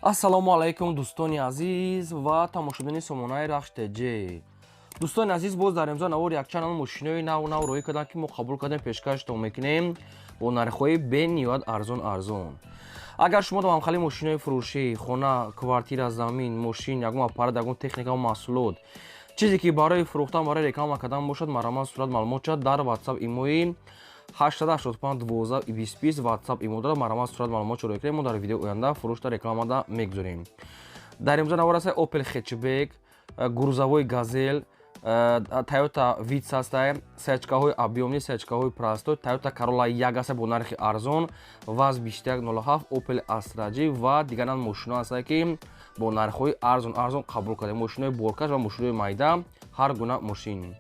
Ассалому алайкум, дӯстони азиз ва тамошобини сомонаи Рахш ТЖ. Дӯстони азиз, боз дар имзо навори якчанд мошинои нав нав роҳӣ карданд, ки мо қабул кардем, пешкаштон мекунем бо нархҳои бениҳоят арзон арзон. Агар шумо ҳамхели мошинои фурӯшӣ, хона, квартира, замин, мошин, ягон аппарат, ягон техника ва маҳсулот, чизе ки барои фурӯхтан, барои реклама кардан бошад, марҳамат, сурат, маълумот шад дар WhatsApp имои 885 12 20 WhatsApp имо дорад. Марҳамат, сурат, маълумот шуро кунем, мо дар видеои оянда фурӯшта, рекламада мегузорем. Дар имзо навор аст Opel хэтчбек, грузовой Газел, Toyota Vitz ҳастай, сечкаҳои объёмный, сечкаҳои простой, Toyota Corolla 1 аста бо нархи арзон, ВАЗ 2107, Opel Astra G ва дигар мошино ҳастае, ки бо нархҳои арзон арзон қабул кардем, мошинои боркаш ва мошинои майда, ҳар гуна мошин.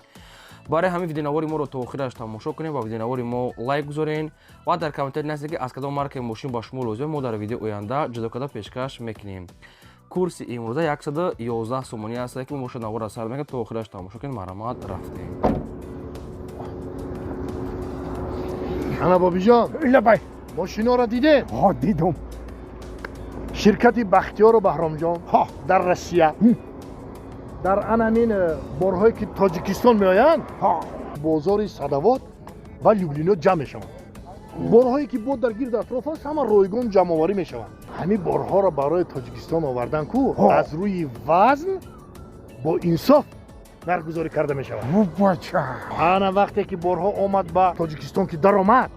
Барои ҳамин видеонавори моро то охираш тамошо кунем ва видеонавори мо лайк гузорен ва дар комментарий нависед, ки аз кадом маркаи мошин ба шумо лозим, мо дар видеои оянда ҷудо карда пешкаш мекунем. Курси имрӯза 111 сомонӣ аст, ки мо навора сар мекунем, то охираш тамошо кунем. Марҳамат, рафтем. Ана, бобиҷон. Лабай. Мошиноро дидем? Ҳо, дидум. Ширкати Бахтиёру Баҳромҷон дар Россия дар ан ҳамин борҳое, ки Тоҷикистон меоянд, бозори Садовод ва Люблино ҷамъ мешаванд. Борҳое, ки бо дар гирди атроф аст, ҳама ройгон ҷамъоварӣ мешаванд. Ҳамин борҳоро барои Тоҷикистон овардан ку аз рӯи вазн бо инсоф нархгузорӣ карда мешавад. Бача. Ана, вақте ки борҳо омад ба Тоҷикистон, ки даромад,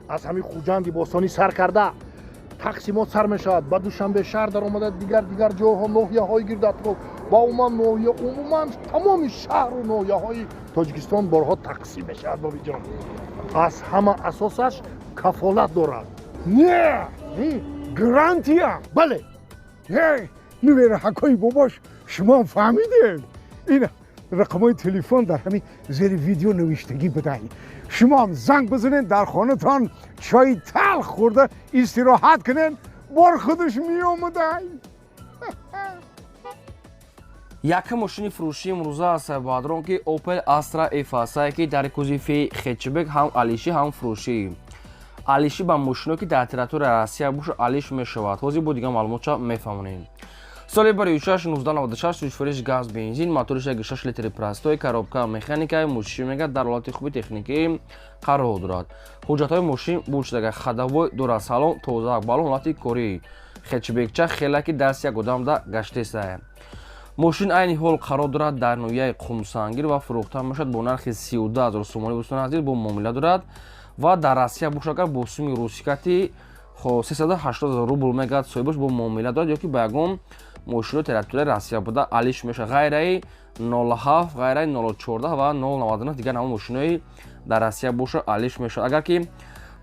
аз ҳамин Хуҷанди бостонӣ сар карда, тақсимот сар мешавад, ба Душанбе шаҳр даромада, дигар дигар ҷойҳо, ноҳияҳои гирди атроф ва умуман ноҳия, умуман тамоми шаҳру ноҳияҳои Тоҷикистон борҳо тақсим мешавад. Бобиҷон, аз ҳама асосаш кафолат дорад. Не, гарантия. Бале. Нувераҳакҳои бобош, шумо фаҳмидем, ин рақамҳои телефон дар ҳамин зери видео навиштагӣ будай. Шумоам занг бизанед, дар хонатон чойи талх хӯрда истироҳат кунед, бор худаш меомадай. Якум мошини фурӯшии имрӯза аст, баъдрон ки Opel Astra F астае, ки дар кузови хэтчбек, ҳам алишӣ, ҳам фурӯшӣ. Алишӣ ба мошино, ки дар территорияи Россия боша, алиш мешавад. Ҳозир бо дигар маълумотча мефаҳмонем. Соли 2006, 1996, сӯзишвориш газ, бензин, моториш 6 литри простой, коробка механика. Мошин мегӯяд, дар ҳолати хуби техникӣ қарор дорад. Ҳуҷҷатҳои мошин бушдага, ходовой дорад, салон тоза, балон ҳолати корӣ. Хэтчбекча хела, ки даст як одамда гаштесая. Мошин айни ҳол қарор дорад дар ноҳияи Қумсангир ва фурӯхта мешавад бо нархи 32 000 сомонӣ. Дӯстони азиз, бо муомила дорад ва дар Россия бошад, бо суми русикати 380 000 рубл мегӯяд соҳибаш, бо муомила дорад, ё ки ба ягон мошино территорияи Россия буда алиш мешавад, ғайраи 07, ғайраи 014 ва 099, дигар ҳамон мошинои дар Россия боша, алиш мешавад. Агар ки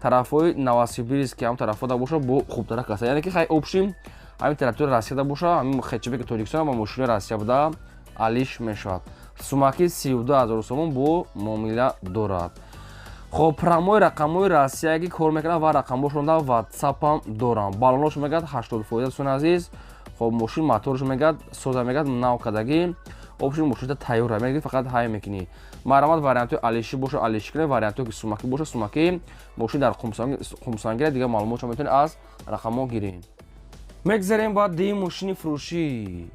тарафҳои Новосибирск, ҳам тарафҳода боша, бо хубтарак аст. Яъне ки хай, общем, ҳамин территорияи Россияда боша, ҳамин хэтчбеки Тоҷикистон ба мошинои Россия буда алиш мешавад. Сумаки 32 000 сомон, бо муомила дорад. Хоб, прямой рақамҳои Россия ки кор мекунад ва рақамҳошон дар Ватсапам дорам. Балонош мегӯяд 80%, дӯстони азиз. Хоб, мошин моторш мегӯяд соза, мегӯяд нав кардагӣ. Общем, мошинта тайёра, мегӯяд, фақат ҳай мекунӣ. Марҳамат, вариантҳои алишӣ боша, алишӣ кунед, вариантҳое ки сумакӣ боша, сумакӣ. Мошин дар Қумсангира, дигар маълумотшо метавонед аз рақамҳо гиред. Мегзарем ба дуюм мошини фурӯшӣ.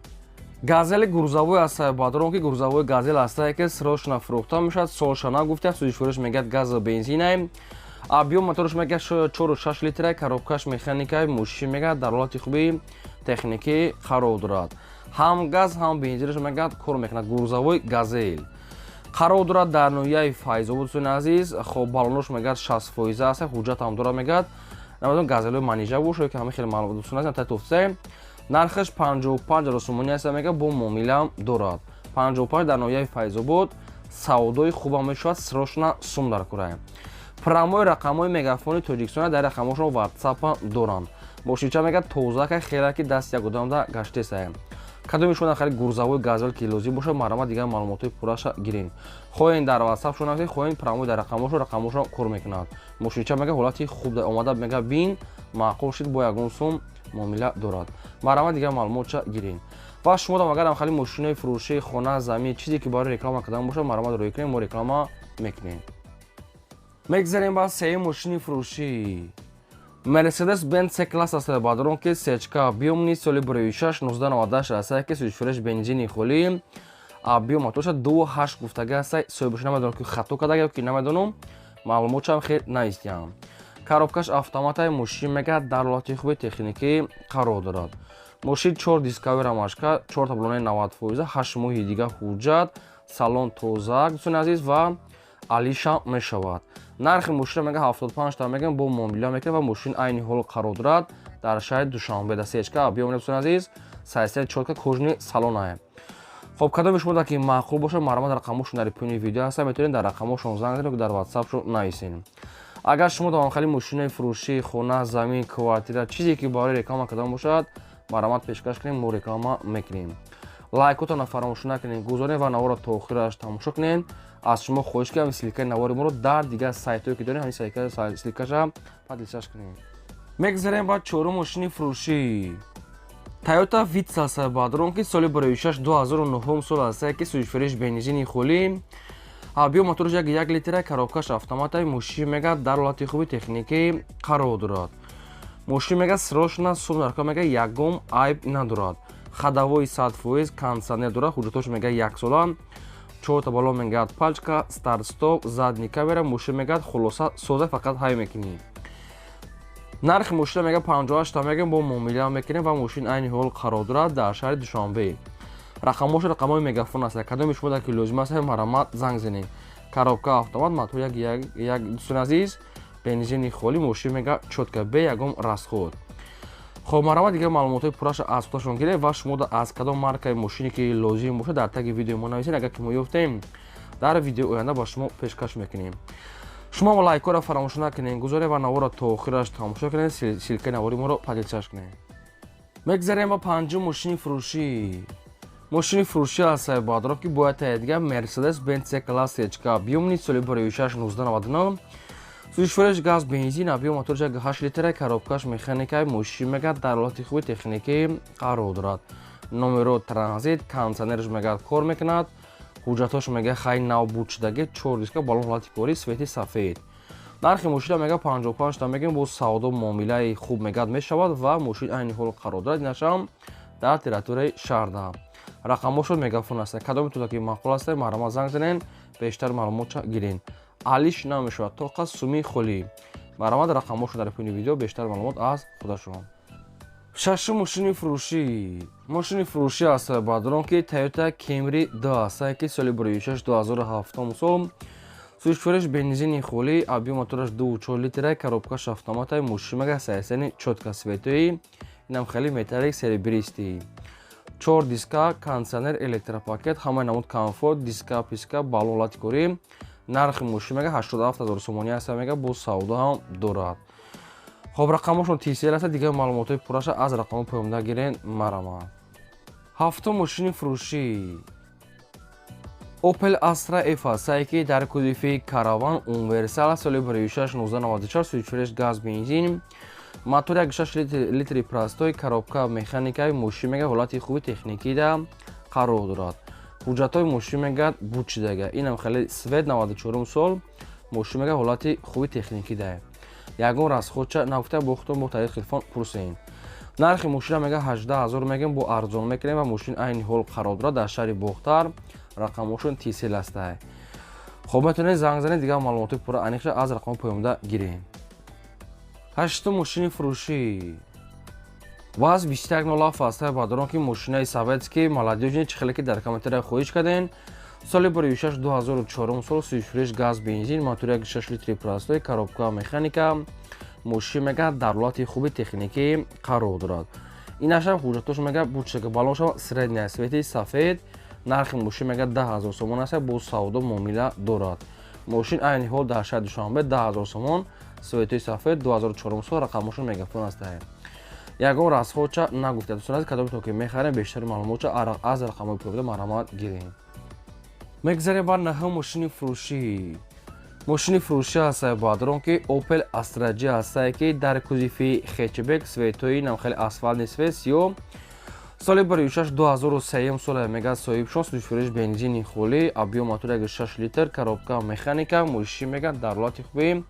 Газели грузовой аст, бадрон ки грузовой Газел астае, ки срочно фурӯхта мешавад. Солша нагуфта, сӯзишвориш мегӯяд газ, бензинай, объём моторш мегӯяд 4,6 литра, коробкаш механикай. Мошин мегӯяд, дар ҳолати хуби техникӣ қарор дорад, ҳам газ, ҳам бензинаш мегӯяд кор мекунад. Грузовой Газел қарор дорад дар ноҳияи Файзобод, дӯстони азиз. Хоб, балонош мегӯяд 60% аст, ҳуҷҷатам дорад. Мегӯяд, намедонам, Газелои манижа боша ё ки ҳама хеле маълум. Дӯстони азиз, татуфтае, нархаш 55 000 сомонӣ аст, мегӯяд, бо муомилаам дорад. 55 дар ноҳияи Файзобод савдои хубам мешавад, срочно сум дар курае. Прямой рақамҳои Мегафони Тоҷикистон, дар рақамҳошон Ватсапа доранд. Мошинча мегӯяд тозака, хела, ки даст як одамда гаштесая. Кадоми шумо хеле грузовой Газел ки лозим бошад, марҳамат, дигар маълумотҳои пурраша гирем. Хоҳен дар Ватсап шон нависед, хоҳен прямой дар рақамҳошон кор мекунад. Мошинча мега ҳолати хуб омада, мега бин, маъқул шид, бо ягон сум муомила дорад. Марҳамат, дигар маълумотша гирем. Ва шумо дам агар хеле мошинои фурӯшии, хона, замин, чизе ки барои реклама кардан бошад, марҳамат, рӯй кунем, мо реклама мекунем. Мегзарем ба сеюм мошини фурӯшӣ. Mercedes-Benz C-класс аст, бадрон, ки сечка объёмный, соли 2006, 1998 аст, ки сӯзишвориш бензини холӣ, объём моторша 2,8 гуфтага аст. Соҳибаш намедонам, ки хато кардага ё ки намедонам, маълумотшам хел наистиям. Коробкаш автоматай. Мошин мега дар ҳолати хуби техникӣ қарор дорад. Мошин чор дисковый рамашка, чор таблонаи 90%, 8 моҳи дига ҳуҷҷат, салон тоза, дӯстони азиз, ва алиша мешавад. Нархи мошина мега 75 та мегам, бо муомила мекунад. Ва мошин айни ҳол қарор дорад дар шаҳри Душанбе, дар сечка объём. Дӯстони азиз, сайсаи чётко кожаный салонае. Хоб, кадоми шумо ки маъқул бошад, марҳамат, рақамошон дар поёни видео ҳаста, метавонед дар рақамошон занг занед, дар ватсапшон нависед. Агар шумо давомхали мошинаи фурӯшӣ, хона, замин, квартира, чизе ки барои реклама кардан бошад, марҳамат, пешкаш кунем, мо реклама мекунем. Лайкотонро фаромӯш накунед, гузоред ва наворро то охираш тамошо кунед. Аз шумо хоҳиш кардам, ссылкаи навори моро дар дигар сайтҳое ки дорем, ҳамин ссылкаша поделиться кунед. Мегзарем ба чорум мошини фурӯшӣ. Toyota Vitz аст, бадрон, ки соли 2006, 2009 сол аст, ки сӯзишвориш бензини холӣ, объём моторш 1,1 литра, коробкаш автоматай. Мошин мега дар ҳолати хуби техникӣ қарор дорад. Мошин мега срочно сум нарка, мега ягон айб надорад, ходовой 100%, кондиционер дорад, ҳуҷҷатош мега яксола, чорта балон мегӯяд, пачка, старт стоп, задний камера. Мошин мегӯяд, хулоса, соза, фақат ҳай мекунӣ. Нархи мошина мега 58 та мегӯем, бо муомила мекунем. Ва мошин айни ҳол қарор дорад дар шаҳри Душанбе. Рақамҳош рақамҳои мегафон аст. Кадоми шумо ки лозим аст, марҳамат, занг занед. Коробка автомат, мотор 1,1, дӯстони азиз, бензини холӣ. Мошин мега чётко, бе ягон расход. Хоб, марҳамат, дигар маълумотҳои пурраша аз худашон гиред. Ва шумо аз кадом маркаи мошине ки лозим бошад, дар таги видеои мо нависед. Агар ки мо ёфтем, дар видеои оянда ба шумо пешкаш мекунем. Шумо лайкҳоро фаромӯш накунед, гузоред ва наворро то охираш тамошо кунед, ссылкаи навори моро поделиться кунед. Мегзарем ба панҷум мошини фурӯшӣ. Мошини фурӯшӣ аст, баъдро, ки бояд таҳидига Мерседес Бенц C класс сечка объёмный, соли 2006, 1999, сӯзишвориш газ, бензин, объём моторш 8 литра, коробкаш механикаи. Мошин мегӯяд дар ҳолати хуби техникӣ қарор дорад. Номеро транзит, кондиционерш мегӯяд кор мекунад, ҳуҷҷатҳош мега хай нав буд шудаги, чор диска, балон ҳолати кори, свети сафед. Нархи мошина мега 55 та мегӯем, бо савдо муомилаи хуб мегӯяд мешавад. Ва мошин айни ҳол қарор дорад инашам дар территорияи шаҳрда. Рақамҳошон мегафон аст. Кадоми туда ки маъқул аст, марҳамат, занг занен, бештар маълумотша гирен. Алиш намешавад, тоқа суми холӣ. Марҳамат, рақамҳошон дар поёни видео, бештар маълумот аз худашон. Шашум мошини фурӯшӣ. Мошини фурӯшӣ аст, баъдрон, ки Toyota Camry 2 аст, ки соли 2006, 2007 сол, сӯзишвориш бензини холӣ, объём мотораш 2,4 литра, коробкаш автоматай. Мошин мега сайсани чётко, светои инам хеле металлик серебристый, чор диска, кондиционер, электропакет, ҳамаи намуд комфорт, диска писка, балон ҳолати корӣ. Нархи мошин мега 87 ҳазор сомонӣ аст, мега бо савдо ҳам дорад. Хоб, рақамҳошон TCL аст. Дигар маълумотҳои пурраша аз рақамҳо поёнда гирен, марҳамат. Ҳафтум мошини фурӯшӣ Opel Astra F аст, ки дар кузови Караван универсал, соли 2006, 1994, сӯзишвориш газ, бензин, мотор 1,6 литри простой, коробка механикаи. Мошин мега ҳолати хуби техникида қарор дорад. Ҳуҷҷатҳои мошин мегӯяд буд шудага. Инам хеле свет, 94 сол. Мошин мега ҳолати хуби техникида, ягон расходча нагуфта, бо худтон бо тариқи телефон пурсен. Нархи мошина мега 18 ҳазор мегӯем, бо арзон мекунем. Ва мошин айни ҳол қарор дорад дар шаҳри Бохтар. Рақамҳошон TCL ҳастай. Хоб, метавонед занг занед, дигар маълумоти пурра аниқша аз рақами поёнда гирем. Ҳаштум мошини фурӯшӣ ВАЗ 2107 ҳастай, баъдорон, ки мошинаи советский, молодёжный, чӣ хеле ки дар комментария хоҳиш кардем. Соли 2006, 2004 сол, сӯзишвориш газ, бензин, мотор 1,6 литри простой, коробка механика. Мошин мега дар ҳолати хуби техникӣ қарор дорад. Инашам ҳуҷҷатош мега бучага, балоншам средняя, свети сафед. Нархи мошин мега 10 000 сомон аст, бо савдо муомила дорад. Мошин айни ҳол дар шаҳри Душанбе, 10 000 сомон, светои сафед, 2004 сол. Рақамҳошон мегафон астаем, ягон расходча нагуфта. Дӯстон азиз, кадомтон ки мехарем, бештари маълумотча аз рақамҳои поёнда, марҳамат, гирем. Мегзарем ба наҳум мошини фурӯшӣ. Мошини фурӯшӣ ҳастае, баъдрон, ки Opel Astra J ҳастае, ки дар кузови хэтчбек, светои нам хеле асфальтный свет, сиёҳ, соли 2006, 2003 сола мега соҳибшон, сӯзишвориш бензини холӣ, объём мотор 1,6 литр, коробка механика. Мошин мега дар ҳолати хуби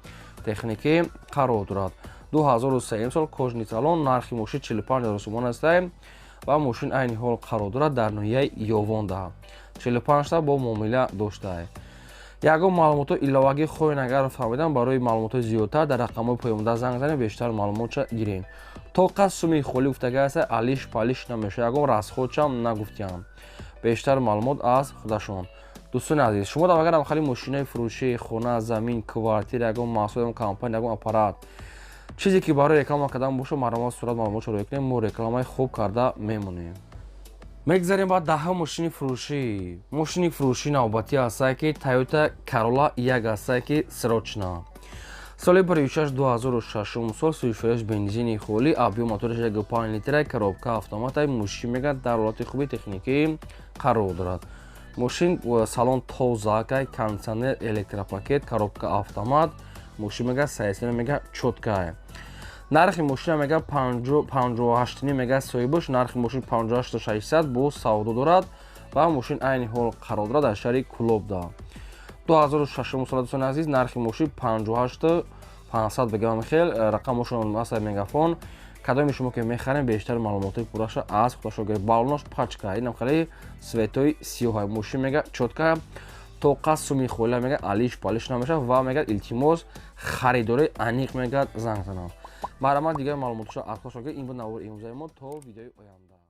техникӣ қарор дорад. 2003 сол, кожаный салон. Нархи мошин 45 000 сомон аст ва мошин айни ҳол қарор дорад дар ноҳияи Ёвонда. 45та бо муомила доштаа. Ягон маълумотҳои иловагӣ хоҳед агар фаҳмидан, барои маълумотҳои зиёдтар дар рақамҳои поёнда занг занед, бештар маълумотша гирем. Тоқа суми холӣ гуфтага аста, алиш палиш намешавад, ягон расход чам нагуфтиям. Бештар маълумот аз худашон. Дӯстони азиз, шумо дар агарам хали мошинаи фурӯшӣ, хона, замин, квартира, ягон маҳсул, ягон компания, ягон аппарат, чизе ки барои реклама кардан бошад, марҳамат, сурат, маълумотшо роя кунем, мо рекламаи хуб карда мемонем. Мегзарем ба даҳа мошини фурӯшӣ. Мошини фурӯшӣ навбатӣ ҳастае, ки Toyota Corolla як ҳастае, ки срочно. Соли 16, 2006 сол, сӯйшояш бензини холӣ, объём мотораш 1,5 литра, коробка автомата. Мошин мегӯяд, дар ҳолати хуби техникӣ қарор дорад. Мошин салон тоза, кондиционер, электропакет, коробка автомат. Мошин мега состояние мега чёткая. Нархи мошина мега 58 мега соҳибаш. Нархи мошин 58 600, бо савдо дорад ва мошин айни ҳол қарор дорад дар шаҳри Кулобда. 2006 сола, дӯстони азиз, нархи мошин 58 500 бигам. Хел рақамошон аса Мегафон. Кадоми шумо ки мехарем, бештар маълумотҳои пурраша аз худашо гиред. Баллонаш пачка, инам хеле цветои сиёҳа. Мошин мега чётка, тоқа суми хола мега, алиш палиш намешавад ва мега, илтимос, харидори аниқ мега занг занам. Марҳамат, дигар маълумотшо аз худашон гиред. Ин буд навори имрӯзаи мо. То видеои оянда.